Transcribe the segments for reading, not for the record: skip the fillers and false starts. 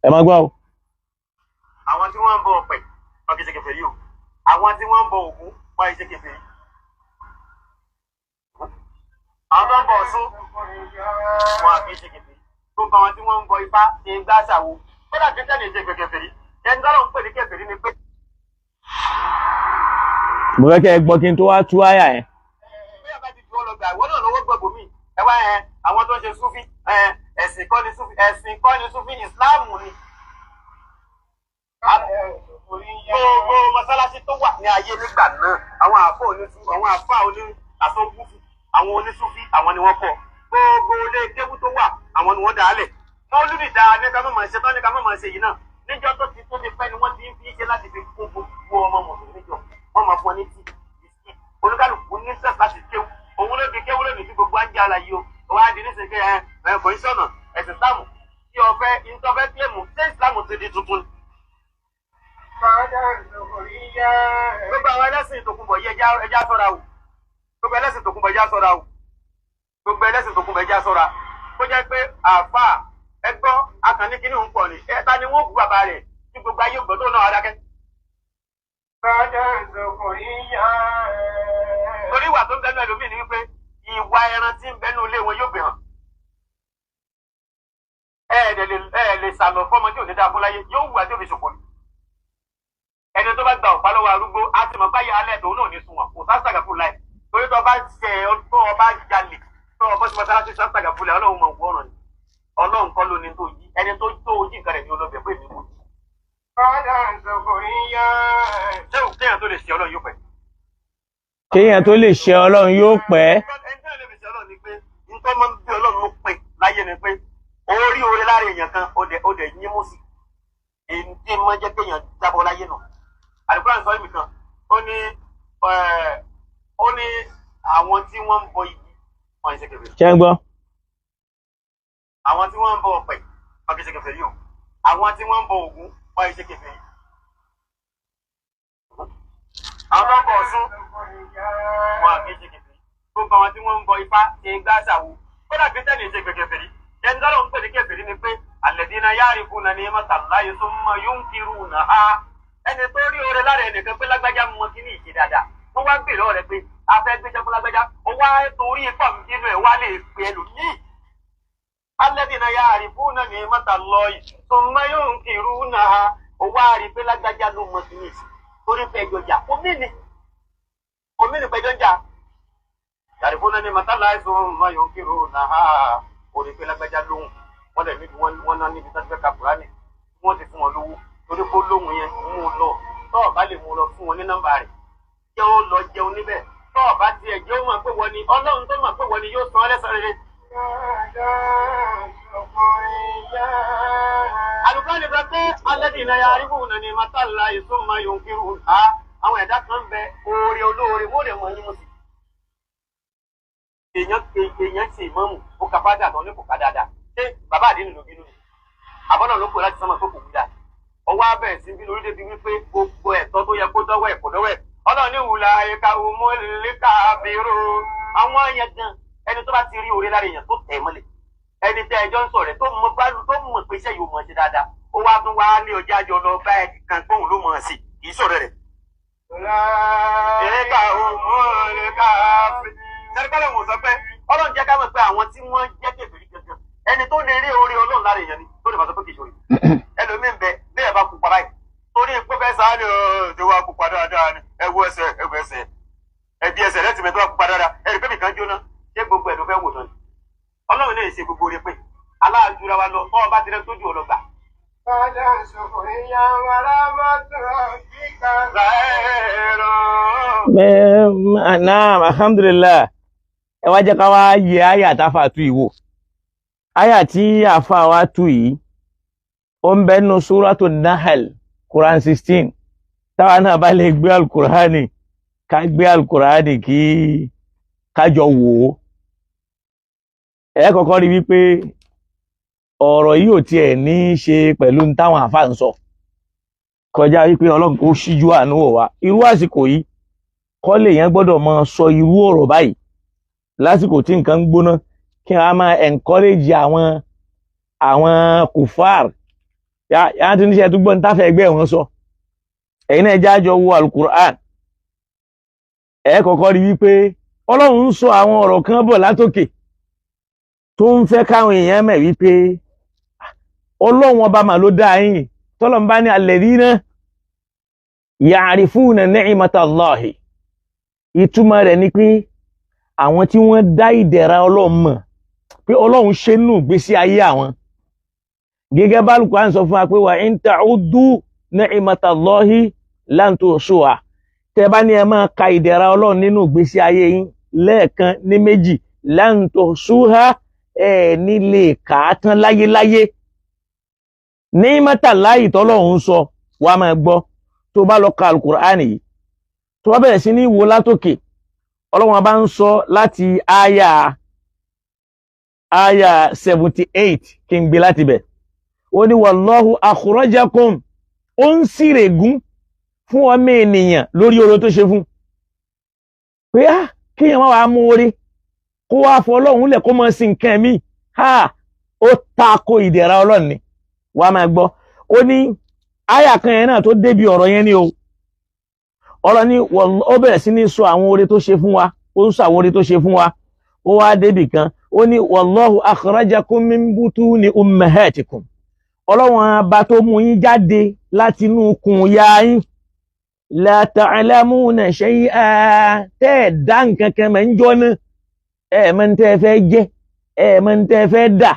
Ẹ máa gbọ́ o. Àwọn tí wọ́n ń bọ ọ̀pẹ, wọn kì í ṣe kèfèrí o. Àwọn tí wọ́n ń bọ Ògún, wọn kì í ṣe kèfèrí. Àwọn tó ń bọ Ọ̀ṣun, wọn kì í ṣe kèfèrí. Gbogbo àwọn tí wọ́n ń bọ Ifá ṣe ń gbá ṣàwo, kódà Kírísítẹ́nì ṣe kèfèrí. Ẹni tó lọ́n ń pè ní kèfèrí ni pé Mo fẹ́ kẹ́ ẹ gbọ́ kí n tó wá tú àyà yẹn. Bóyá bá ti ju ọlọgbà ìwọ náà lọ́wọ́ gbọ̀gbọ̀ mi. Ẹ wá ẹ, àwọn tó ń ṣe súfì ẹ, ẹ̀sìn kọ́ ni súfì, ẹ̀sìn kọ́ ni súfì, ìsìláàmù ni. Gbogbo mọ́sálásí tó wà ní ayé nígbà náà, àwọn àfọ onísú, àwọn àfọ oní àsọgúfù, àwọn onísúfì, àwọn ni wọ́n kọ́. Gbogbo ilé kéwú tó wà, àwọn ni wọ́n dà á lẹ̀. Mọ́lúdì dáa ní ká má máa ṣe tán, ní ká má máa ṣe yìí náà. Níjọ́ tó ti pẹ́ ni wọ́n ti ń fi ṣe láti fi kún gbogbo ọmọ mùsùlùmí jọ. Wọ́n máa fún ọ ní tíì, bisikì. Olúkálùkù ní sẹ́ẹ̀sì láti kéwú. Òun ló fi kéwú lónìí tí gbogbo á ń jẹ́ àlàyé o. Wọ́n á di nísìnyí pé ẹ ẹ kò ń sọ̀nà ẹ̀sìn Ìsìlámù tí ọ̀fẹ́ ìtọ́fẹ́ kílẹ̀mù. Ṣé Ìsìlámù ti di tuntun ni? Gbogbo àwọn ẹlẹ́sìn tòkunbọ̀ yìí, ẹja ṣọ́ra o. Gbogbo ẹlẹ́sìn tòkunbọ̀, ẹja ṣọ́ra o. Gbogbo ẹlẹ́sìn tòkunbọ̀, ẹja ṣọ́ra. Kó jẹ́ pé àáfàá ẹgbọ́ akànní kínní ń pọ̀ ni ẹ̀ta ni wọ́n bú bàbá rẹ̀ tí gbogbo ayé ògbọ́n tó náà adákẹ́. Torí ìwà tó ń bẹnu ẹlòmíì ni wípé ìwà ẹran tí ń bẹnu ilé wọn yóò gbé hàn. Ẹ ẹ̀ lè sàlọ̀ fọmọ tí ò ní dáa fún láyé, yóò wù àti òfin ṣòfò ni. Ẹni tó bá gba ọ̀pá lọ́wọ́ arúgbó á ti mọ̀ báyìí alẹ́ tòun náà ní sunwọ̀n, kò sásàgà fún láì. Torí tó bá ṣe, tó o bá jalè, tó o bọ́ sí mọ́sálásí sásàgà fún láì, Ọlọ́run mọ̀ wọ́ọ̀rọ̀ ni. Ọlọ́run kọ́ ló ní tó yí ẹni tó yí nǹkan rẹ̀ ní olóbẹ̀ pé èmi kò jí. Ṣé o kéèyàn tó lè ṣe Ọlọ́run yóò pẹ́? Kéèyàn tó lè ṣe Ọlọ́run yóò pẹ́. Ẹni tó lè fi ṣe Ọlọ́run ni pé nǹkan máa ń bí Ọlọ́run ló pin láyé ni pé orí oore lára èèyàn kan, ó dẹ̀ yín mú sí èyí tí máa jẹ́ kéèyàn jábọ́ láyé nù. Àlùkùránì sọ ibì kan, ó ní àwọn tí wọ́n ń bọ igi, wọ́n ń ṣe kèfèrí. Ṣé ń gbọ́? Àwọn tí wọ́n ń bọ ọ̀pẹ, wọ́n kì í ṣe kèfèrí o. Àwọn tí wọ́n ń bọ Ògún, wọ́n kì í ṣe kèfèrí. Àwọn tó ń bọ Ọ̀ṣun, wọ́n kì í ṣe kèfèrí. Gbogbo àwọn tí wọ́n ń bọ Ifá ṣe gbá ṣàwo, kódà Kírísítẹ́nì ṣe kèfèrí. Ẹni tó lóun pè ní kèfèrí ni pé alladhina ya'rifuna ni'matallahi thumma yunkirunaha. Ẹni tó rí oore lára ẹnìkan pé lágbájá mọ kí ní ìṣe dáadáa, wọ́n wá gbè lọ́wọ́ rẹ pé a fẹ́ gbéṣẹ́ fún lágbájá, ó wá torí ipá nínú ẹ̀ wá lè pe ẹlòmíì. Alladhina ya'rifuna ni'matallahi thumma yunkirunaha. Ó wá rí pé lágbájá ló mọ kí ní ìṣe torí pé ẹjọ́ jà omi ni, omi ni pẹjọ́ ń jà. Ya'rifuna ni'matallahi thumma yunkirunaha. Ó rí pé lágbájá lóhùn, wọ́n dẹ̀ níbi wọ́n ná níbi tó ti fẹ́ ka Kùránì, wọ́n ti fún wọn lówó torí pé lóhùn yẹn. Mú un lọ, tọ́ ọ bá lè mú un lọ, fún wọn ní nọ́mbà rẹ̀, jẹ́ ó lọ jẹun níbẹ̀. Tọ́ ọ bá tiẹ̀ jẹ́ ó mọ̀ pé wọ́n ni Ọlọ́run tó mọ̀ pé wọ́n ni yóò san ọ́ lẹ́san rere. Àlùkùránì sọ pé alladhina ya'rifuna ni'matallahi thumma yunkiruha. Àwọn ẹ̀dá kan bẹ, oore olóore wọ́n lè mọ yín mú sí. Èèyàn ṣe ìmọ̀mù, ó ka fájà tán ní kò ká dáadáa. Ṣé bàbá àdínì ló bínú ni? Àbọ̀nà ló kó láti sánmọ̀ tó kò wí dáa. Ọwọ́ abẹ́ sí bínú orí débi wípé gbogbo ẹ̀tọ́ tó yẹ kó dọ́wọ́ ẹ̀ kò dọ́wọ́ ẹ̀. Ọlọ́run ní ulaika humul kafirun. Àwọn yẹn gan, ẹni tó bá ti rí oore lára èèyàn tó tẹ̀ mọ́lẹ̀. Ẹni tẹ́ ẹjọ́ ń sọ̀rọ̀ tó mọ bá tó mọ̀ pé iṣẹ́ yóò mọ̀ ṣe dáadáa. Ó wá tún wá ní ọjà àjọ lọ bá ẹ kan gbóhùn ló mọ̀ sí, kì í sọ̀rọ̀ rẹ̀. Ulaika humul kafirun. Sẹ́ríkọ́lẹ̀ wò sọ pé Ọlọ́run jẹ́ ká mọ̀ pé àwọn tí wọ́n jẹ́ kèfèrí gangan, ẹni tó lè rí oore Ọlọ́run lára èèyàn ni tó lè máa sọ pé kì í ṣòro. Ẹlòmíín bẹ bí ẹ bá pupa báyìí torí pé fẹ́ sáré ọ tó wá pupa dáadáa ni. Ẹ wo ẹsẹ̀, ẹ wo ẹsẹ̀, ẹbí ẹsẹ̀ lẹ́tì mẹ́tọ́ wá pupa dáadáa. Ẹ rí pé nìkan jóná. Ṣé gbogbo ẹ̀ ló fẹ́ wò tán ni? Ọlọ́run lè ṣe gbogbo rẹ pé aláàjúra wa lọ tọ́ ọba tirẹ̀ tójú ọlọ́gbà. قال سخريا ورحمة ربك Naam, alhamdulillah. Ẹ wá jẹ́ ká wá yẹ àyà táfà tú yìí wò. Àyà tí àfà wa tú yìí, ó ń bẹ nínú Súrátù Nahal, Quran 16. Táwa náà bá lè gbé Alukur'ani, ká gbé Alukur'ani kí kájọ wò ó. Ẹ kọ́kọ́ rí wípé ọ̀rọ̀ yìí ò tiẹ̀ ní í ṣe pẹ̀lú ní táwọn àfà ń sọ. Kọjá wípé Ọlọ́run kò ṣíjú àánú wò wá. Irú àsìkò yìí kọ́ lèèyàn gbọ́dọ̀ máa sọ irú ọ̀rọ̀ báyìí lásìkò tí nǹkan ń gbóná, kí wọ́n á máa encourage àwọn kùfàr. Yá tún níṣẹ́ tó gbọ́n táfẹ́ ẹgbẹ́ wọn sọ. Ẹ̀yin náà jájọ wo alukur'an. Ẹ kọ́kọ́ rí wípé Ọlọ́run ń sọ àwọn ọ̀rọ̀ kan bọ̀ látòkè tó ń fẹ́ káwọn èèyàn mẹ̀ wípé Ọlọ́run ọba mà ló dá yín. Tọ́lọ́run bá ní alladhina ya'rifuna ni'matallahi. Ìtumọ̀ rẹ̀ ni pé àwọn tí wọ́n dá ìdẹ̀ra Ọlọ́run mọ̀ pé Ọlọ́run ṣe nù gbésí ayé àwọn. Gẹ́gẹ́ bá Al-Qur'an sọ fún wa pé wa in ta'uddu ni'matallahi lan tuhsuha. Tẹ́ bá ní ẹ máa ka ìdẹ̀ra Ọlọ́run nínú ìgbésí ayé yín lẹ́ẹ̀kan ní méjì, lan tuhsuha, ẹ̀ ní lè kà á tán láyéláyé. Ni'matallahi tọ́lọ́run sọ wàá máa gbọ́. Tó bá lọ ka Al-Qur'an yìí, tó bá bẹ̀rẹ̀ sí ní wo látòkè, Ọlọ́run bá ń sọ láti àyà 78 kí n gbé láti bẹ̀. Ó ní wallahu akhrajakum, ó ń sírègún fún ọmọ ènìyàn lórí oore tó ṣe fún. Pé á kíyàn má wàá mú oore kó wá fọ Ọlọ́run lẹ̀ kó mọ̀ sí nǹkan mi, ha, ó tako ìdẹ̀ra Ọlọ́run ni. Wàá máa gbọ́. Ó ní àyà kan yẹn náà tó débi ọ̀rọ̀ yẹn ni o. Ọlọ́run ní ó bẹ̀rẹ̀ sí ní sọ àwọn oore tó ṣe fún wa, ó ń sọ àwọn oore tó ṣe fún wa. Ó wá débì kan, ó ní wallahu akhrajakum min butuni ummahatikum. Ọlọ́run ọba tó mú yín jáde láti inú ikùn ìyá yín. La ta'lamuna shay'a, tẹ́ ẹ̀ dá nǹkan kan mọ̀ ń jọ́ náà, ẹ̀ mọ̀ ń tẹ́ fẹ́ jẹ́, ẹ̀ mọ̀ ń tẹ́ fẹ́ dà.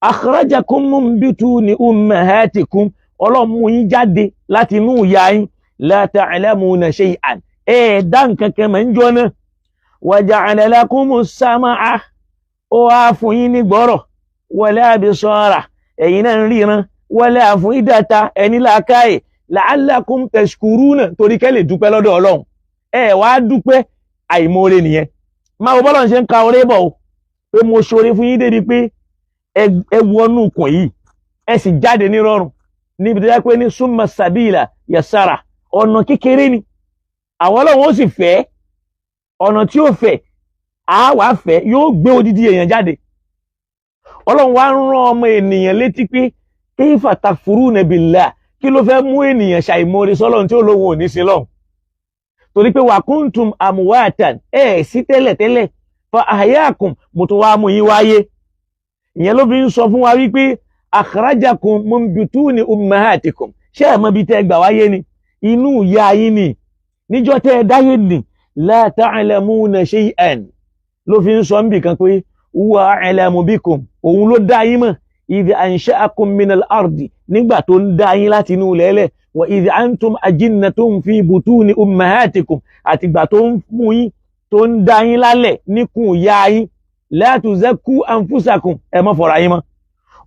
Akhrajakum min butuni ummahatikum, Ọlọ́run mú yín jáde láti inú ìyá yín. La ta'lamuna shay'an, ẹ̀ dá nǹkan kan mọ̀ ń jọ́ náà. Wa ja'ala lakumus sam'a, ó wá fún yín ní gbọ́rọ̀. Wala absara, ẹ̀yin náà ń ríran. Wala af'idata, ẹni làákàyè. La'allakum tashkuruna, torí kẹ́ lè dúpẹ́ lọ́dọ̀ Ọlọ́run. Ẹ wá dúpẹ́, àìmoore nìyẹn. Máa wo bọ́lọ̀ ṣe ń ka oore bọ̀ o, pé mo ṣoore fún yín débi pé ẹ wọnú ikùn yìí, ẹ sì jáde nírọ̀rùn níbi tó yẹ pé ní summa sabila yasara, ọ̀nà kékeré ni àwọn Ọlọ́run ó sì fẹ́, ọ̀nà tí ó fẹ́ á wàá fẹ́, yóò gbé odidi èèyàn jáde. Ọlọ́run wá ń rán ọmọ ènìyàn létí pé kayfa takfuruna billah, kí ló fẹ́ mú ènìyàn ṣàìmoore sọ́lọ́run tí ó lóun ò ní sin lọ́hùn? Torí pé wa kuntum amwatan, ẹ̀ sí tẹ́lẹ̀tẹ́lẹ̀, fa ahyaakum, mo tún wá mú yín wáyé. Ìyẹn ló fi ń sọ fún wa wípé akhrajakum min butuni ummahatikum, ṣé ẹ̀ mọ ibi tẹ́ gbà wáyé ni? Inú ìyá yín ni, níjọ́ tẹ́ ẹ dáyé ni. La ta'lamuna shay'an, ló fi ń sọ níbì kan pé huwa a'lamu bikum, òun ló dá yín mọ̀. Idh ansha'akum minal ardi, nígbà tó ń dá yín láti inú lẹ́lẹ̀. Wa idh antum ajinnatun fi butuni ummahatikum, àtìgbà tó ń mú yín, tó ń dá yín lálẹ̀ níkùn ìyá yín. La tuzakku anfusakum, ẹ má fọ̀rọ̀ yín mọ́.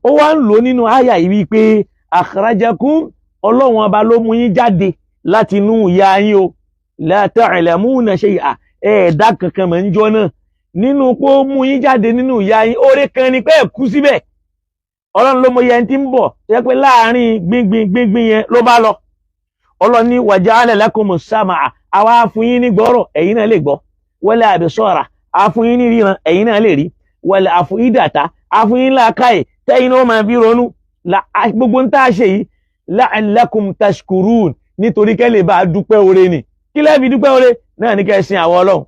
Ó wá ń lò nínú àyà yìí wípé akhrajakum, Ọlọ́run ọba ló mú yín jáde láti inú ìyá yín o. La ta'lamuna shay'a, ẹ̀ẹ́dá kankan mọ̀ ń jọ náà. Nínú pé ó mú yín jáde nínú ìyá yín, oore kan ni pé ẹ̀ kú síbẹ̀. Ọlọ́run ló mọ iye ẹni tí ń bọ̀, tó yẹ pé láàrin gbíngbin gbíngbin yẹn ló bá lọ. Ọlọ́run ní wa ja'ala lakumus sam'a, àwa fún yín ní gbọ́rọ̀, ẹ̀yin náà lè gbọ́. Wala absara, a fún yín ní ríran, ẹ̀yin náà lè rí. Wala af'idata, a fún yín làákàyè, tẹ́yin náà máa fi ronú. Gbogbo ń tá a ṣe yìí, la'allakum tashkurun, nítorí kẹ́ lè bá a dúpẹ́ oore ni. Kí lẹ́ fi dúpẹ́ oore náà ní kẹ́ sin àwọn Ọlọ́run.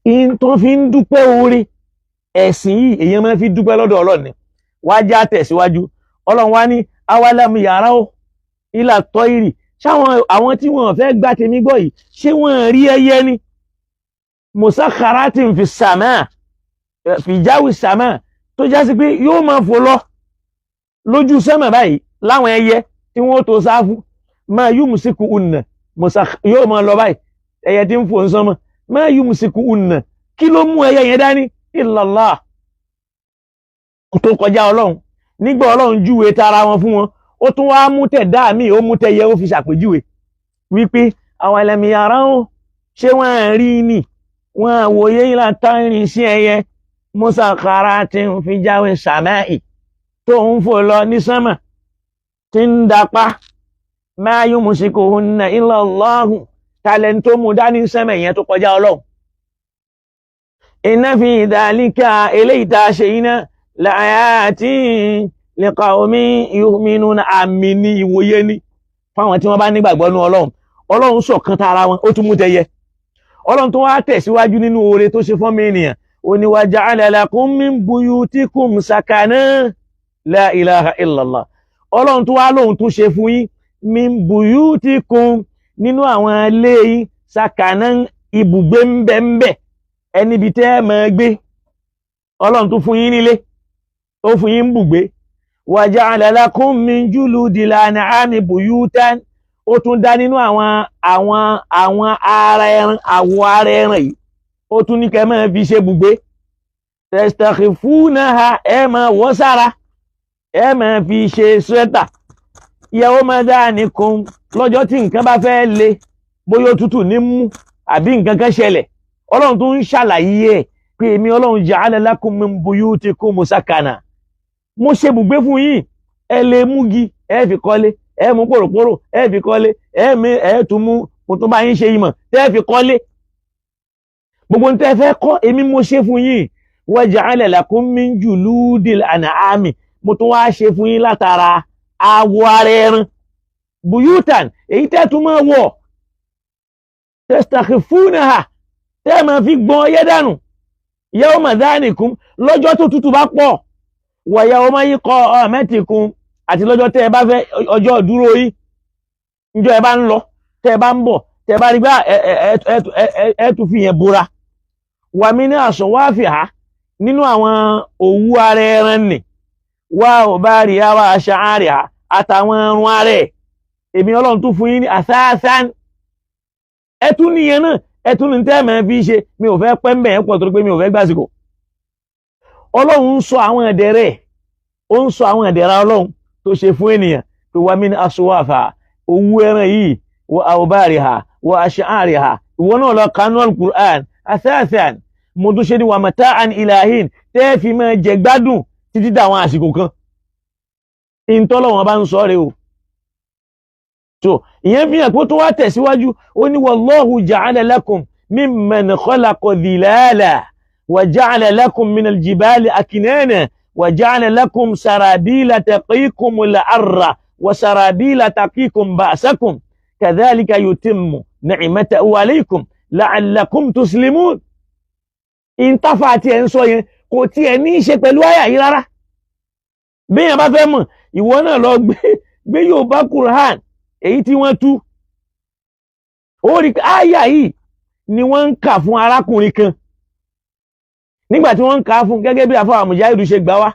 In tó fi ń dúpẹ́ oore ẹ̀sìn yìí, èèyàn máa fi dúpẹ́ lọ́dọ̀ Ọlọ́run ni. Wá já tẹ̀síwájú. Ọlọ́run wá ní awalam yarau ila tọ́ìrì, ṣáwọn àwọn tí wọ́n fẹ́ gbá tèmi gbọ́ yìí, ṣé wọ́n rí ẹyẹ ni? Musakharatin fi sàmà, fi jáwì sàmà, tó já sí pé yóò máa fò lọ lójú sẹ́mà báyìí láwọn ẹyẹ tí wọ́n tó sáfù. Ma yumsiku unna, yóò máa lọ báyìí, ẹyẹ tí ń fò ń sánmọ̀. Ma yumsiku unna, kí ló mú ẹyẹ yẹn dání? Illallah, tó kọjá Ọlọ́run. Nígbà Ọlọ́run júwe tara wọn fún wọn, ó tún wá mú tẹ̀dá mi, ó mú tẹyẹ, ó fi ṣàpèjúwe wípé awalam yarau, ṣé wọ́n rí ni? Wọ́n wòye ila tayri, sí ẹyẹ musakharatin fi jawi samai, tó ń fò lọ ní sánmà, tí ń dapá. Ma yumsikuhunna illa Allahu, talẹ̀ tó mú dání sánmà yẹn tó kọjá Ọlọ́run. Inna fi dhalika, eléyìí tá a ṣe yìí náà, laayatin liqawmin yu'minuna. Àmì ní ìwòye ní fáwọn tí wọ́n bá nígbàgbọ́ nú Ọlọ́run. Ọlọ́run ṣọ̀kan tara wọn, ó tún mú tẹyẹ. Ọlọ́run tó wá tẹ̀síwájú nínú oore tó ṣe fọ́mọ ènìyàn, ó ní wa ja'ala lakum min buyutikum sakana, la ilaha illallah. Ọlọ́run tó wá lóhun tó ṣe fún yín min buyutikum, nínú àwọn ilé yín, sakana, ibùgbé ńbẹ̀ńbẹ̀, ẹni ibi tẹ́ ẹ máa gbé. Ọlọ́run tó fún yín nílé, ó fún yín bùgbé. Wa ja'ala lakum min juludil an'ami buyutan, ó tún dá nínú àwọn àwọn àwọn ara ẹran, àwọ̀ ara ẹran yìí, ó tún ní kẹ́ máa fi ṣe bùgbé. Tastakhifunaha, ẹ máa wọ̀ sára, ẹ máa fi ṣe sweater. Yawma dhanikum, lọ́jọ́ tí nǹkan bá fẹ́ le, bóyá òtútù ní mú àbí nǹkan kan ṣẹlẹ̀, Ọlọ́run tó ń ṣàlàyé ẹ̀ pé èmi Ọlọ́run ja'ala lakum min buyutikum sakana, mo ṣe bùgbé fún yín. Ẹ lè múgi ẹ fi kọ́lé, ẹ mú pòròpórò ẹ fi kọ́lé, ẹ mi ẹ tún mú mo tún bá yín ṣe ìmọ̀ tẹ́ fi kọ́lé. Gbogbo ní tẹ́ fẹ́ kọ́, èmi mo ṣe fún yín. Wa ja'ala lakum min juludil an'ami, mo tún wá ṣe fún yín látara awọ ara ẹran, buyutan, èyí tẹ́ tún máa wọ̀, tastakhifunaha, tẹ́ máa fi gbọ́n ọyẹ́ dànù, yawma dhanikum, lọ́jọ́ tó tútù bá pọ̀, wa yawma iqamatikum, àti lọ́jọ́ tẹ́ ẹ bá fẹ́ ọjọ́ dúró yín, níjọ́ ẹ bá ń lọ, tẹ́ ẹ bá ń bọ̀, tẹ́ ẹ bá rí gbá ẹ tún fi yẹn bora. Wa min aswafiha, nínú àwọn òwú ara ẹran nì, wa ubariha wa ash'ariha, àtàwọn ẹrun ara ẹ̀, èmi Ọlọ́run tún fún yín ní asasan. Ẹ tún níyẹn náà, ẹ tún ní tẹ́ mẹ́ fi ṣe. Mi ò fẹ́ pẹ́ mbẹ̀ yẹn pọ̀ torí pé mi ò fẹ́ gbàsìkò. Ọlọ́run ń sọ àwọn ẹ̀dẹ̀rẹ̀, ó ń sọ àwọn ẹ̀dẹ̀rẹ̀ Ọlọ́run tó ṣe fún ènìyàn pé wa min aswafa, owó ẹran yìí, wa awbariha wa ash'ariha, ìwọ náà lọ kánú al-Qur'an, asasan, mo tún ṣe ní wa mata'an ilahin, tẹ́ fi máa jẹ gbádùn títí dàwọn àsìkò kan. Ìntọ́lọ́wọ́n bá ń sọ rẹ̀ o. So ìyẹn fi hàn pé tó wá tẹ̀síwájú, ó ní wallahu ja'ala lakum mimman khalaqa dhilala wa ja'ala lakum minal jibali aknana wa ja'ala lakum sarabila taqikumul arra wa sarabila taqikum ba'sakum kadhalika yutimmu ni'matahu alaykum la'allakum tuslimun. Ìntàfà àti ẹ̀ ń sọ yẹn kò tiẹ̀ ní í ṣe pẹ̀lú àyà yìí rárá. Bí èèyàn bá fẹ́ mọ̀, ìwọ náà lọ gbé Yorùbá Quran èyí tí wọ́n tú, ó rí àyà yìí ni wọ́n ń kà fún arákùnrin kan. Nígbà tí wọ́n ń kà á fún, gẹ́gẹ́ bí àfọwọ́ Mujahidu ṣe gbà wá,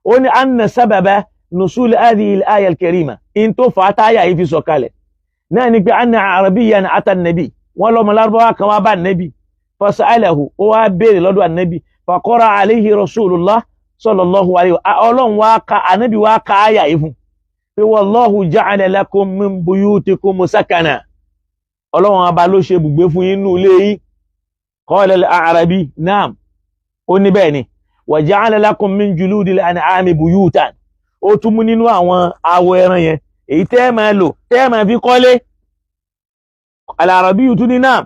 ó ní anna sábàbà nusul hadhihi al-aya al-karima, in tó fà á táyà yìí fi sọ̀kalẹ̀ náà ni pé anna arabiyyan ata nabi, wọ́n lọ́mọ lárúbáwá kan wá bá nabi, fasa'alahu, ó wá béèrè lọ́dọ̀ ànábì, faqara alayhi rasulullah sallallahu alayhi wa, Ọlọ́run wá ka ànábì wá ka àyà yìí fún pé wallahu ja'ala lakum min buyutikum sakana, Ọlọ́run ọba ló ṣe ibùgbé fún yín nínú ilé yín. Qala al-a'rabi naam, ó ní bẹ́ẹ̀ ni, wa ja'ala lakum min juludil an'ami buyutan, ó tún mú nínú àwọn awọ ẹran yẹn èyí tẹ́ ẹ máa lò, tẹ́ ẹ máa fi kọ́lé. Al-arabi tún ní naam,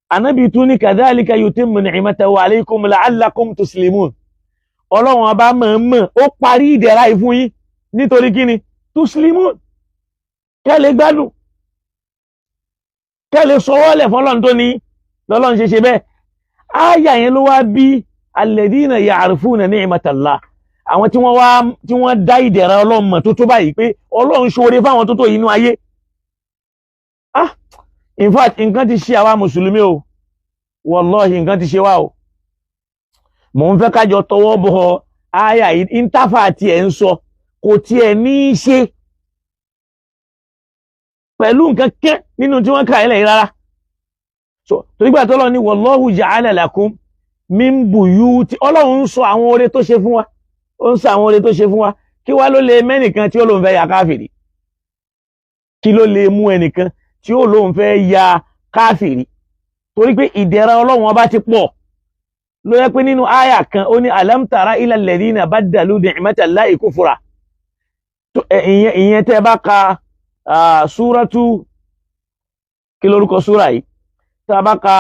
ànábì tún ní kadhalika yutimmu ni'matahu alaykum la'allakum tuslimun. Ọlọ́run ọba mọ̀ọ́mọ̀ ó parí ìdẹ̀ra yìí fún yín nítorí kíni? Tuslimun, kẹ́ lè gbádùn, kẹ́ lè sọwọ́lẹ̀ fọlọ́run tó ní lọ́lọ́run ṣe ṣe bẹ́ẹ̀. Áyà yẹn ló wá bí alladhina ya'rifuna ni'matallah, àwọn tí wọ́n wá tí wọ́n dá ìdẹ̀ra Ọlọ́run mọ̀ tó tó báyìí pé Ọlọ́run ṣoore fáwọn tó tó yìí inú ayé. Ah, in fact, nǹkan ti ṣe àwa mùsùlùmí o, wallahi nǹkan ti ṣe wá o. Mò ń fẹ́ kájọ tọwọ́ bọ áyà yìí, ìntàfà tiẹ̀ ń sọ kò tiẹ̀ ní í ṣe pẹ̀lú nǹkan kẹ́ nínú tí wọ́n kà ilẹ̀ yìí rárá. So torí gbà tọ́lọ́ ní wallahu ja'ala lakum min buyuti, Ọlọ́run ń sọ àwọn oore tó ṣe fún wa, ó ń sọ àwọn oore tó ṣe fún wa. Kí wá ló lè mẹ́nìkan tí ó lóun fẹ́ ya káfìrí? Kí ló lè mú ẹnìkan tí ó lóun fẹ́ ya káfìrí? Torí pé ìdẹ̀ra Ọlọ́run ọba ti pọ̀. Ló yẹ pé nínú àyà kan ó ní alam tara ila alladhina baddalu ni'matallahi kufra. Ìyẹn tẹ́ bá ka súrátù, kí lórúkọ súrà yìí? Tá a bá ka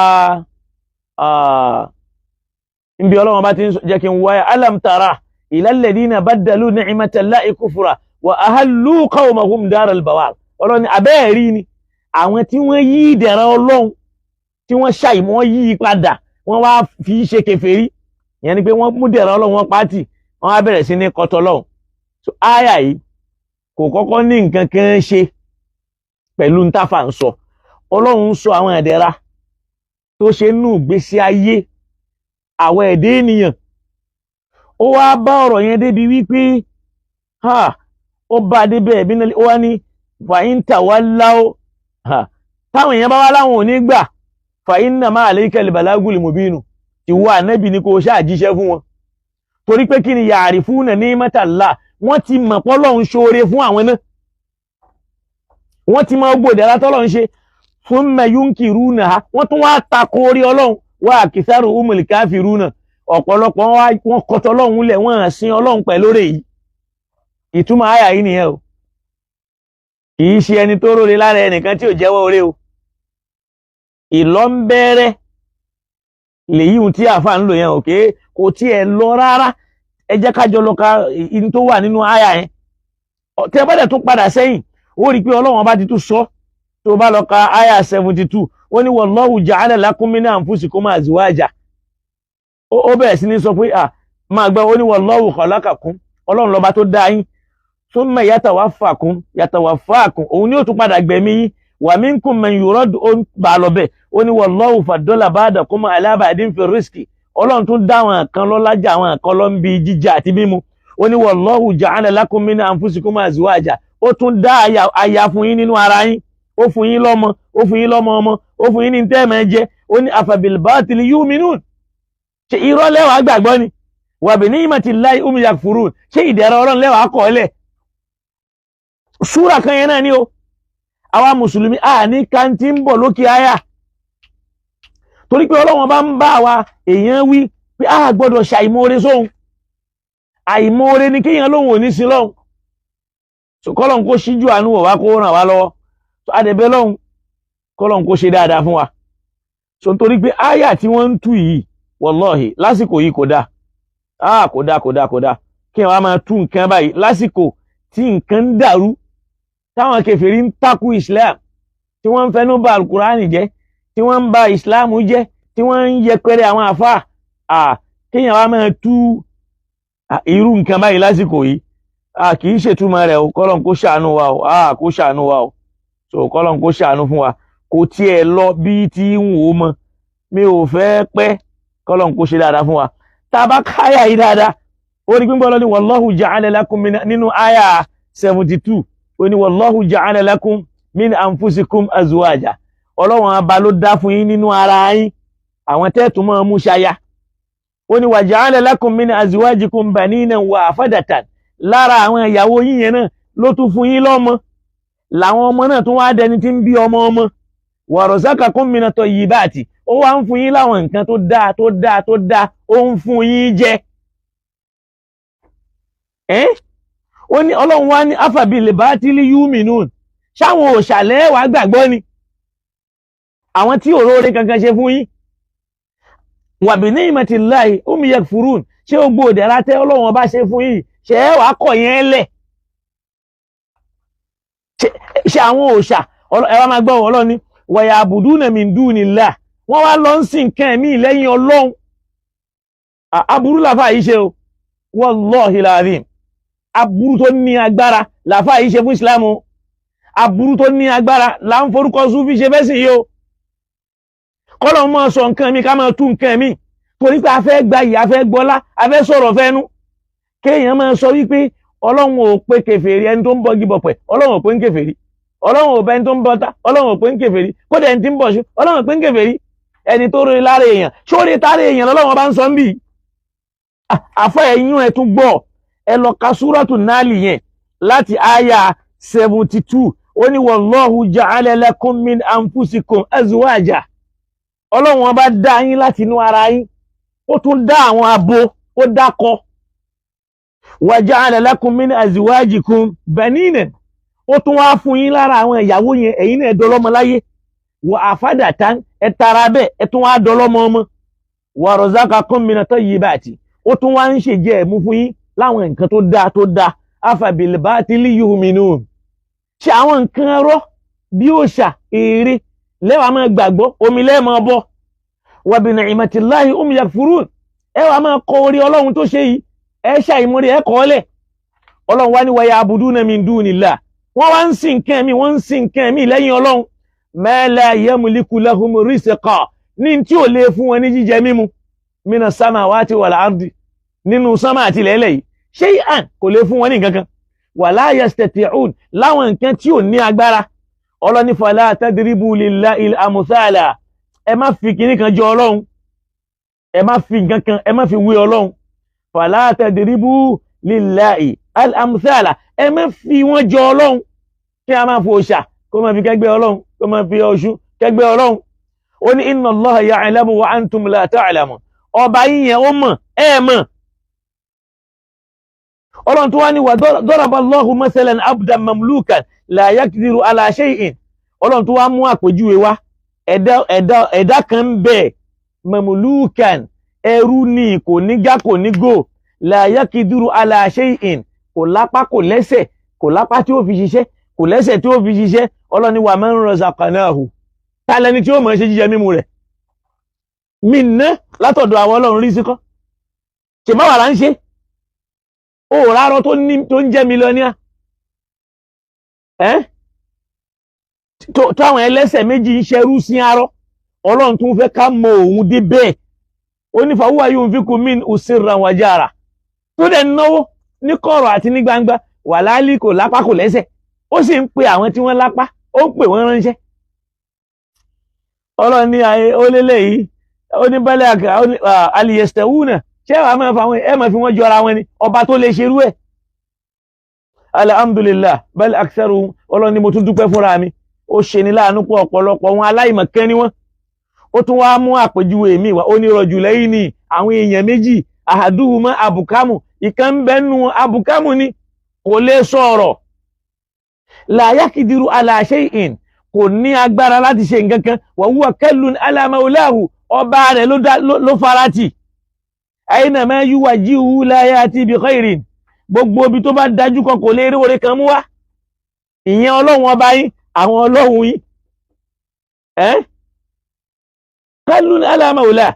nbí Ọlọ́run bá ti ń jẹ́ kí n wáyà alam tara Ilal ladina baddalu ni'matallahi kufra wa ahallu qawmahum daral bawar. Ọlọ́run ní abẹ́ẹ̀rí ni àwọn tí wọ́n yí ìdẹ̀ra Ọlọ́run, tí wọ́n ṣàìmọ́, wọ́n yí i padà, wọ́n wá fi í ṣe kèfèrí. Ìyẹn ni pé wọ́n mú dẹ̀ra Ọlọ́run, wọ́n pátì, wọ́n wá bẹ̀rẹ̀ sí ní kọtọ Ọlọ́run. So áyà yìí kò kọ́kọ́ ní nǹkan kan ṣe pẹ̀lú ntáfà ń sọ. Ọlọ́run ń sọ àwọn ìdẹ̀ra tó ṣe nù gbésí ayé àwọn ẹ̀dẹ́ ènìyàn. Ó wá bá ọ̀rọ̀ yẹn débi wípé ó bá débẹ̀ ẹ̀bí náà, ó wá ní fàyín tàwáláwó, táwọn èèyàn bá wá láwọn ò ní gbà, fàyín náà máa lè kẹ́lẹ̀ bàlágùlì mòbínú, ìwọ ànábì ni kò ṣáà jíṣẹ́ fún wọn. Torí pé kí ni yàrá fún náà ní mẹ́tàlá, wọ́n ti mọ̀ pọ́lọ́run ṣoore fún àwọn náà, wọ́n ti mọ gbòdì alátọ́lọ́run ṣe fún mẹ́yúnkìrú náà, wọ́n tún wá tako orí Ọlọ́run wá àkìsàrò umul kafiruna, ọ̀pọ̀lọpọ̀ wọn kọtọ Ọlọ́run lẹ̀, wọ́n sin Ọlọ́run pẹ̀lú rẹ̀ yìí. Ìtumọ̀ àyà yìí nìyẹn o. Kì í ṣe ẹni tó róore lára ẹnìkan tí ò jẹ́wọ́ oore o. Ìlọ́nbẹ́rẹ́ lèyí ohun tí àáfà ń lò yẹn òkè kò tiẹ̀ lọ rárá. Ẹ jẹ́ ká jọ lọ ka in tó wà nínú àyà yẹn. Tẹ́ bá dẹ̀ tún padà sẹ́yìn, ó rí i pé Ọlọ́run ọba ti tún sọ. Tó bá lọ ka àyà 72, ó ní wallahu ja'ala lakum min anfusikum azwaja. Ó bẹ̀rẹ̀ sí ní sọ pé à máa gbọ́, ó ní wallahu khalaqakum, Ọlọ́run lọ́ba tó dá yín, thumma yatawaffakum yatawaffakum, òun ni ó tún padà gbẹ̀mí yín, wa minkum man yurad, ó ń bá lọ bẹ́ẹ̀. Ó ní wallahu faddala ba'dakum ala ba'din fi rizqi, Ọlọ́run tún dá àwọn kan lọ́lá jà àwọn kan lọ ń bi jíjẹ àti mímu. Ó ní wallahu ja'ala lakum min anfusikum azwaja, ó tún dá aya fún yín nínú ara yín, ó fún yín lọ́mọ, ó fún yín lọ́mọ ọmọ, ó fún yín ní tẹ́ẹ̀mẹ́ jẹ. Ó ní afabil batili yu'minun, ṣe irọ́ lẹ́wàá gbàgbọ́ ni, wa bi ni'matillahi hum yakfurun, ṣé ìdẹ̀ra Ọlọ́run lẹ́wàá kọ̀ ọ́lẹ̀. Súrà kan yẹn náà ni o. Àwa mùsùlùmí a ní kàńtí ń bọ̀ lókè àyà, torí pé Ọlọ́run bá ń bá wa èèyàn wí pé a gbọ́dọ̀ ṣàìmoore sóhun. Àìmoore ni kéèyàn lóhun ò ní sí lọ́hun. Kọ́lọ́n kó ṣíjú àánú wọ̀ wá, kó ràn wá lọ́wọ́. Adẹ̀bẹ́ lọ́hun, kọ́lọ́n kó ṣe dáadáa fún wa. So nítorí pé àyà tí wọ́n ń tú yìí, wàláhì lásìkò yìí kò dáa. Ah, kò dáa, kò dáa, kò dáa kí wọ́n á máa tú nǹkan báyìí lásìkò tí nǹkan ń dàrú, táwọn kèfèrí ń takú Islam, tí wọ́n ń fẹnu bà alukurani jẹ́, tí wọ́n ń ba Islam jẹ́, tí wọ́n ń yẹpẹrẹ àwọn àfa. Kéèyàn wá máa tú irú nǹkan báyìí lásìkò yìí, kì í ṣètúmọ̀ rẹ̀ o. Kọ́lọ́n kó ṣàánú wa o. Kó ṣàánú wa o. So kọ́lọ́n kó ṣàánú fún wa. Kò tiẹ̀ lọ bí tí ń wò ó mọ, mi ò fẹ́ pẹ́. Kọ́lọ́n kó ṣe dáadáa fún wa. Tá a bá káyà yìí dáadáa, ó ní gbígbọ́ lọ ní wallahu ja'ala lakum nínú àyà 72, ó ní wallahu ja'ala lakum min anfusikum azwaja, Ọlọ́run ọba ló dá fún yín nínú ara yín àwọn tẹ́ẹ̀tún máa mú ṣaya. Ó ní wa ja'ala lakum min azwajikum banina wa afadatan, lára àwọn ìyàwó yín yẹn náà ló tún fún yín lọ́mọ, làwọn ọmọ náà tún wá dẹni tí ń bí ọmọ ọmọ. Wa razaqakum minat tayyibati, ó wá ń fún yín láwọn nǹkan tó dáa tó dáa tó dáa, ó ń fún yín jẹ. Ó ní Ọlọ́run wá ní afabil batili yu'minun, ṣáwọn òṣàlẹ̀ wàá gbàgbọ́ ni àwọn tí òróore kankan ṣe fún yín. Wa bi ni'matillahi hum yakfurun, ṣé ó gbòdì ara tẹ́ Ọlọ́run ọba ṣe fún yín, ṣe é wàá kọ̀ yẹn lẹ̀? Ṣe àwọn òòṣà ẹ wá máa gbọ́ Ọlọ́run ní wa ya'buduna min dunillah, wọ́n wá lọ ń sìn nǹkan ẹ̀mí lẹ́yìn Ọlọ́run. Aburú làfà yìí ṣe o, wallahi lazim, aburú tó ní agbára làfà yìí ṣe fún Islam o. Aburú tó ní agbára là ń forúkọ Súfì ṣe fẹ́ sìn yìí o. Kọ́lọ̀ mọ́ sọ nǹkan mi ká máa tú nǹkan mi, torí pé a fẹ́ gba ìyá, a fẹ́ gbọ́lá, a fẹ́ sọ̀rọ̀ fẹ́nu. Kéèyàn máa sọ wípé Ọlọ́run ò pé kèfèrí ẹni tó ń bọ́gi bọ̀pẹ̀, Ọlọ́run ò pé ń kèfèrí, Ọlọ́run ò bẹ ẹni tó ń bọ́ta, Ọlọ́run ò pé ń kèfèrí, kódà ẹni tí ń bọ̀ ṣú, Ọlọ́run ò pé ń kèfèrí. Ẹni tó rí lára èèyàn, sórí tára èèyàn lọ́lọ́run bá ń sọ ń bì. Àfọ ẹ̀yún ẹ̀ tún gbọ́, ẹ lọ ka súrọ́tù náàlì yẹn láti àyà 72, ó ní wallahu ja'ala lakum min anfusikum azwaja, Ọlọ́run ọba dá yín láti inú ara yín, ó tún dá àwọn abo, ó dákọ. Wa ja'ala lakum min azwajikum banina, ó tún wá fún yín lára àwọn ìyàwó yẹn, ẹ̀yin náà dọlọ́mọ láyé. Wa afadatan, ẹ tara bẹ́ẹ̀, ẹ tún wá dọlọ́mọ ọmọ. Wa razaqakum mina tayyibati, ó tún wá ń ṣèjẹ́ ẹ̀mú fún yín. Láwọn nǹkan tó dáa tó dáa, afabil batili yu'minun. Ṣe àwọn nǹkan ẹ̀rọ bí òòṣà ère lẹ́wàá máa gbàgbọ́, omi lẹ́ẹ̀mọ́ bọ́. Wa bi ni'matillahi hum yakfurun. Ẹ wàá máa kọ orí Ọlọ́run tó ṣe yìí, ẹ ṣàìmórí ẹ kọ́ ọ́lẹ̀. Ọlọ́run wá ní wa ya'buduna min dunillah. Wọ́n wá ń sìn nǹkan mi, wọ́n ń sìn nǹkan mi lẹ́yìn Ọlọ́run. Ma la yamliku lahum rizqa, ní tí ò lè fún wọn ní jíjẹ mímu. Mina samawati wal ardi, nínú sánmà àti ilẹ̀ẹ́lẹ̀ yìí, shay'an, kò lè fún wọn ní nǹkan kan. Wala yastati'un, láwọn nǹkan tí ò ní agbára. Ọlọ́ni fala tadribu lillahil amthala, ẹ má fi kinní kan jọ Ọlọ́run, ẹ má fi nǹkan kan, ẹ má fi wé Ọlọ́run. Fala tadribu lillahi al-amthala, ẹ má fi wọ́n jọ Ọlọ́run. Kí a máa fo òòṣà kó máa fi kẹ́gbẹ́ Ọlọ́run, kó máa fi Ọ̀ṣun kẹ́gbẹ́ Ọlọ́run. Ó ní inna Allaha ya'lamu wa antum la ta'lamun. Ọba yíyẹn ó mọ̀, ẹ mọ̀. Ọlọ́run tó wá ní wa daraba Allahu mathalan abdan mamlukan la yaqdiru ala shay'in. Ọlọ́run tó wá mú àpèjúwe wá, ẹ̀dá kan ń bẹ, mamlukan, ẹrú ni, kò ní gá kò ní gò, la yaqdiru ala shay'in, kò lápá kò lẹ́sẹ̀, kò lápá tí ó fi ṣiṣẹ́, kò lẹ́sẹ̀ tí ó fi ṣiṣẹ́. Ọlọ́run ní wa man razaqnahu, ta lẹni tí ó mọ̀ ṣe jíjẹ mímu rẹ̀? Minna, látọ̀dọ̀ àwọn Ọlọ́run rí síkọ́. Ṣe má wà lá ń ṣe? Ó rárọ́ tó ń jẹ́ mílíọ̀níà. Ẹ́ táwọn ẹlẹ́sẹ̀ méjì ń ṣerú sí arọ́. Ọlọ́run tún fẹ́ ká mọ òun dé bẹ́ẹ̀. Ó ní fahuwa yunfiqu min sirran wa jahra. Tó dẹ̀ náwó ní kọ̀rọ̀ àti ní gbangba, wà láálí kò lápá kò lẹ́sẹ̀. Ó sì ń pe àwọn tí wọ́n lápá, ó ń pè wọ́n ránṣẹ́. Ọlọ́run ní ayé ó lélẹ̀ yìí, ó ní bẹ́lẹ̀ aliyestewuna, ṣé wàá máa fa àwọn ẹ máa fi wọ́n jọra wọn ni, ọba tó lè ṣerú ẹ̀. Alhamdulillah bal aktharu, Ọlọ́run ní mo tún dúpẹ́ fúnra mi. Ó ṣe ní láàánú pọ̀ ọ̀pọ̀lọpọ̀ wọn aláìmọ̀kẹ́ ni wọ́n. Ó tún wá mú àpèjúwe mi wá, ó ní rajulaini, àwọn èèyàn méjì, ahaduhuma abukamu, ìkan ń bẹ́nu abukamu ni, kò lè sọ̀rọ̀. La yakidiru ala shay'in, kò ní agbára láti ṣe nǹkan kan. Wa huwa kallun ala maulahu, ọba rẹ̀ ló farati. Aynama yuwajjihu la yati bi khairin, gbogbo ibi tó bá dájú kan kò lè rí oore kan mú wá. Ìyẹn Ọlọ́run ọba yín, àwọn Ọlọ́run yín. Ẹ́ kallun ala maulahu,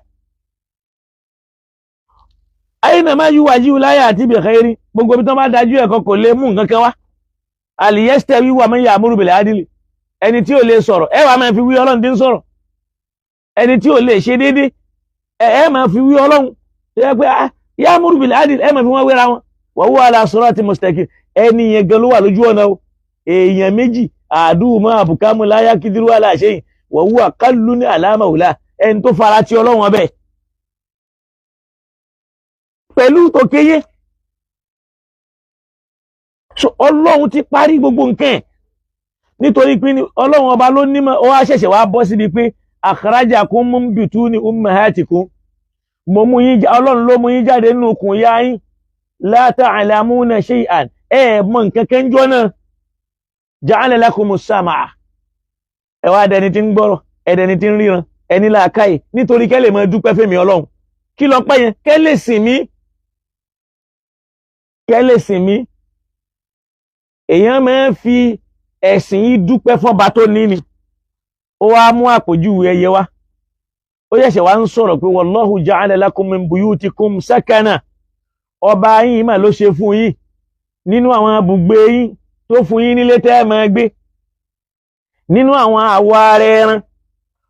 aynama yuwajjihu la yati bi khairin, gbogbo ibi tó bá dájú ẹ̀kọ́ kò lè mú nǹkan kan wá. Aliyastawi wa man ya'muru bil adli, ẹni tí ò lè sọ̀rọ̀ ẹ wàá máa fi wí Ọlọ́run tí ń sọ̀rọ̀. Ẹni tí ò lè ṣe déédé ẹ máa fi wí Ọlọ́run tó yẹ pé ya'muru bil adli, ẹ máa fi wọ́n wéra wọn. Wa huwa ala sirati mustaqim, ẹni yẹn gan ló wà lójú ọ̀nà o. Èèyàn méjì, àdúmọ̀ àbùkámu la yakidiru ala shay'in wa huwa kallun ala mawla, ẹni tó fara ti Ọlọ́run ọbẹ̀ pẹ̀lú tòkéyé. So Ọlọ́run ti parí gbogbo nǹkan ẹ̀, nítorí pé Ọlọ́run ọba ló nímọ̀. Ó wá ṣẹ̀ṣẹ̀ wá bọ́ síbi pé akhrajakum min butuni ummahatikum, mo mú yín, Ọlọ́run ló mú yín jáde nínú okùn ìyá yín, la ta'lamuna shay'an, ẹ mọ̀ nǹkan kan jọ náà. Ja'ala lakumus sam'a, ẹ wá dẹni tí ń gbọ́rọ̀, ẹ dẹni tí ń ríran, ẹni làákàyè, nítorí kẹ́ lè máa dúpẹ́ fẹ́mi Ọlọ́run. Kí lọ pẹ́ yẹn? Kẹ́ lè sìn mí, kẹ́ lè sìn mí. Èèyàn máa ń fi ẹ̀sìn yìí dúpẹ́ fọ́ba tó ní ni. Ó wá mú àpèjúwe ẹyẹ wá, ó ṣẹ̀ṣẹ̀ wá ń sọ̀rọ̀ pé wallahu ja'ala lakum min buyutikum sakana, ọba yín mà ló ṣe fún yín nínú àwọn ibùgbé yín tó fún yín nílé tẹ́ ẹ máa gbé, nínú àwọn àwọ̀ ara ẹran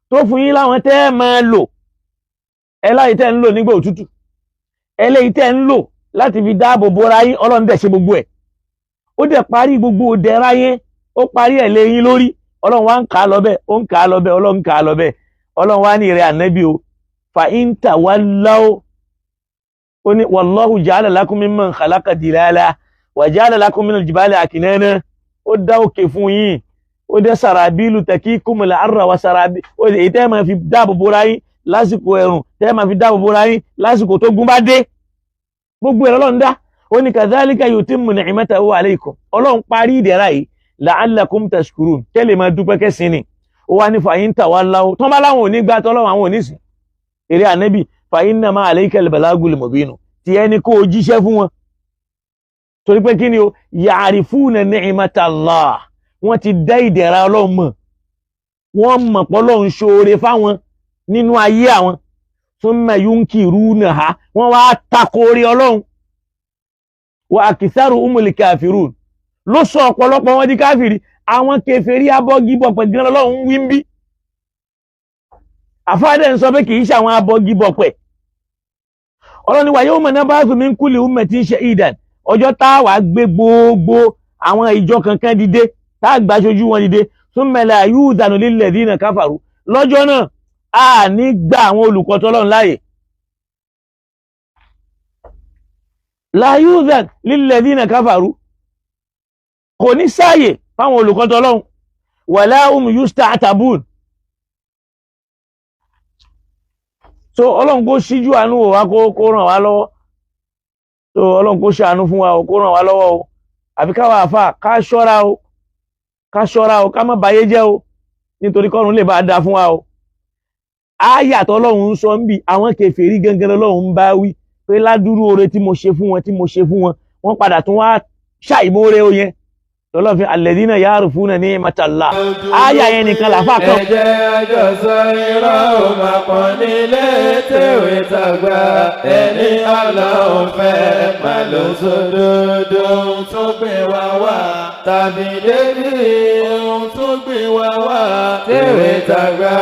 tó fún yín láwọn tẹ́ ẹ máa lò, ẹláyìí tẹ́ ń lò nígbà òtútù, ẹlẹ́yìí tẹ́ ń lò láti fi dáàbò bora yín. Ọlọ́run dẹ̀ ṣe gbogbo ẹ̀, ó dẹ̀ parí gbogbo òdẹ̀ra yẹn, ó parí ẹ̀ lé yín lórí. Ọlọ́run wá ń kà á lọ bẹ́ẹ̀, ó ń kà á lọ bẹ́ẹ̀, Ọlọ́run ń kà á lọ bẹ́ẹ̀. Ọlọ́run wá ní ìrẹ́ ànábì o, fa in tawallaw, ó ní wallahu ja'ala lakum mimman khalaqa dilala wa ja'ala lakum minal jibali aknana, ó dá òkè fún yín, ó dẹ́ sàràbílù taqikumul harra wa sàràbí, èyí tẹ́ máa fi dáàbò bora yín lásìkò ẹ̀rùn, tẹ́ máa fi dáàbò bora yín lásìkò tó gún bá dé, gbogbo ẹ̀rọ Ọlọ́run dá. Ó ní kadhalika yutimmu ni'matahu alaykum, Ọlọ́run parí ìdẹ̀ra yìí, la'allakum tashkurun, kẹ́lẹ̀ máa dúpẹ́ kẹ́sìn ni. Ó wá ní fa in tawallaw, tán bá láwọn ò ní gbà tọ́lọ́run, àwọn ò ní sìn eré ànábì, fa innama alayka al-balagul mubinu, tí ẹni kó o jíṣẹ́ fún wọn. Torí pé kí ni o, ya'rifuna ni'matallah, wọ́n ti dá ìdẹ̀ra Ọlọ́run mọ̀, wọ́n mọ̀ pé Ọlọ́run ṣoore fáwọn nínú ayé àwọn. Thumma yunkirunaha, wọ́n wá takoore Ọlọ́run. Wa aktharu humul kafirun, ló sọ ọ̀pọ̀lọpọ̀ wọn di káfìrí. Àwọn kèfèrí abọ́gibọ̀pẹ̀ gan Ọlọ́run wí ń bí. Àfáàdé ń sọ pé kì í ṣe àwọn abọ́gibọ̀pẹ̀. Ọlọ́run ni wa yawma nab'athu min kulli ummatin shahidan, ọjọ́ tá a wàá gbé gbogbo àwọn ìjọ kankan dìde, tá a gbà aṣojú wọn dìde. Thumma la yu'dhanu lilladhina kafaru, lọ́jọ́ náà a ní gba àwọn olùkọ́ tọ́lọ́run láàyè. La yu'dhan lilladhina kafaru, kò ní sáàyè fáwọn olùkọ́ tọ́lọ́run. Wala hum yusta'tabun. So Ọlọ́run kó ṣíjú àánú wò wá, kó ràn wá lọ́wọ́. So Ọlọ́run kó ṣàánú fún wa o, kó ràn wá lọ́wọ́ o. Àfi káwa àfà ká ṣọ́ra o, ká ṣọ́ra o, ká má bayé jẹ́ o, nítorí kọ́run lè bá a da fún wa o. Áyà tọ́lọ́run ń sọ ń bì, àwọn kèfèrí gangan lọ́lọ́run ń bá wí pé ládùúrú oore tí mo ṣe fún wọn, tí mo ṣe fún wọn, wọ́n padà tún wá ṣàìmóore o yẹn. Lọ́lọ́run fi alladhina ya'rifuna ni'matallah. Áyà yẹn nìkan làfà kan. Ẹ jẹ́ àjọ sọ irọ́ ò máa pọ̀ nílé tèwé tàgbà, ẹni Ọlọ́run fẹ́ máa ló sódodo. Ohun tó gbé wa wá tàbí débi, ohun tó gbé wa wá tèwé tàgbà.